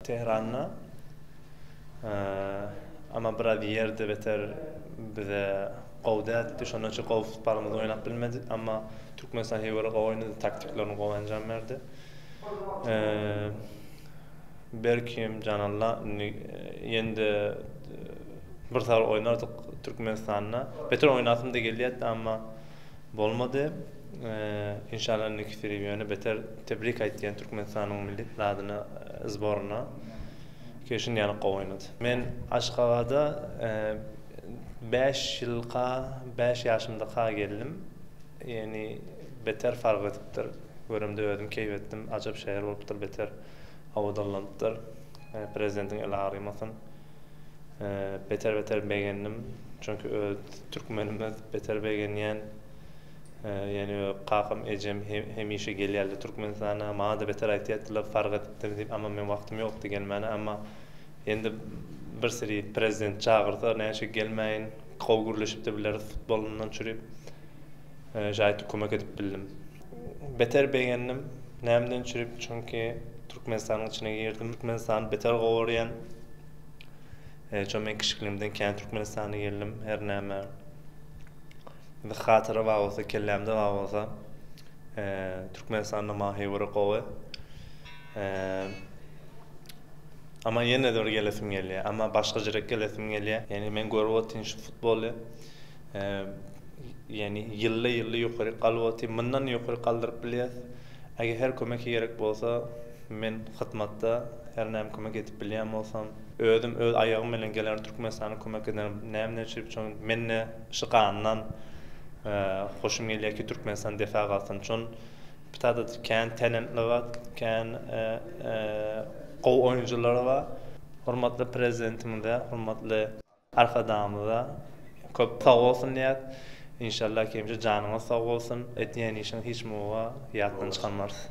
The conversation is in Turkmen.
Tehranda. Amma biraz ýerde beter bize gowy däldi. Şondan üçin gowy futbolymyzy oýnap bilmedik. Amma Türkmenistan heýwere gowy oýnady, taktiklaryny gowy enjam berdi. Belkim Janalla indi ýene-de bir sar oýnardyk Türkmenistanda. Beter oýnasym-da gelýärdi, amma bolmady. Inşallah indiki seri ýöne beter tebrik aýtýan Türkmenistanyň milli zadyna zboryna. Keşin ýaly gowy oýnady. Men Aşgabada 5 ýylka, 5 ýaşymdaka geldim. Ýeni beter fark edipdir. Göremde özüm keýp etdim. Ajap şäher bolupdyr beter owadanlanypdyr. Prezidentiň eli agrymasyn. Beter beter begendim. Çünki öz türkmenimiz beter begenýän. Ýani kakam ejem hemişe gelýärler Türkmenistana. Maňa-da beter aýtýardylar fark edipdir diýip, amma men wagtym ýokdy gelmäne. Amma indi bir seri prezident çagyrsa näçe gelmäýin. Gowy gürleşip-de bileris futbolyndan çürüp. Şaýat kömek edip bildim. Beter begendim. Nämeden çürüp? Çünki Türkmenistanyň içine girdim. Türkmenistany beter gowy görýän. Şo men kiçiligimden kän Türkmenistana geldim. Her näme bir hatyra bar bolsa, kellämde bar bolsa, Türkmenistanda maňa heýwere gowy. Amma ýene-de bir gelesim gelýär. Amma başgajyrak gelesim gelýär. Ýani men görüp otyryn şu futboly. Ýani ýylda-ýylda ýokaryk galyp otyr. Mundan ýokary galdyryp bilýäs. Eger her kömek gerek bolsa, men hyzmatda her näme kömek edip bilýän bolsam, özüm öz aýagym bilen gelerin Türkmenistana kömek ederin. Nämeden üçin? Çünki mende şu gandan hoşum gelýär ki Türkmenistan defa galsyn. Şon bitada kän talentli bar, kän gowy oýunjylar bar. Hormatly Prezidentimize, hormatly Arkadagymyza köp sag bolsun diýýäs. Inşallah hemişe janyňyz sag bolsun. Etýän işiňiz hiç muga ýatdan çykarmarys.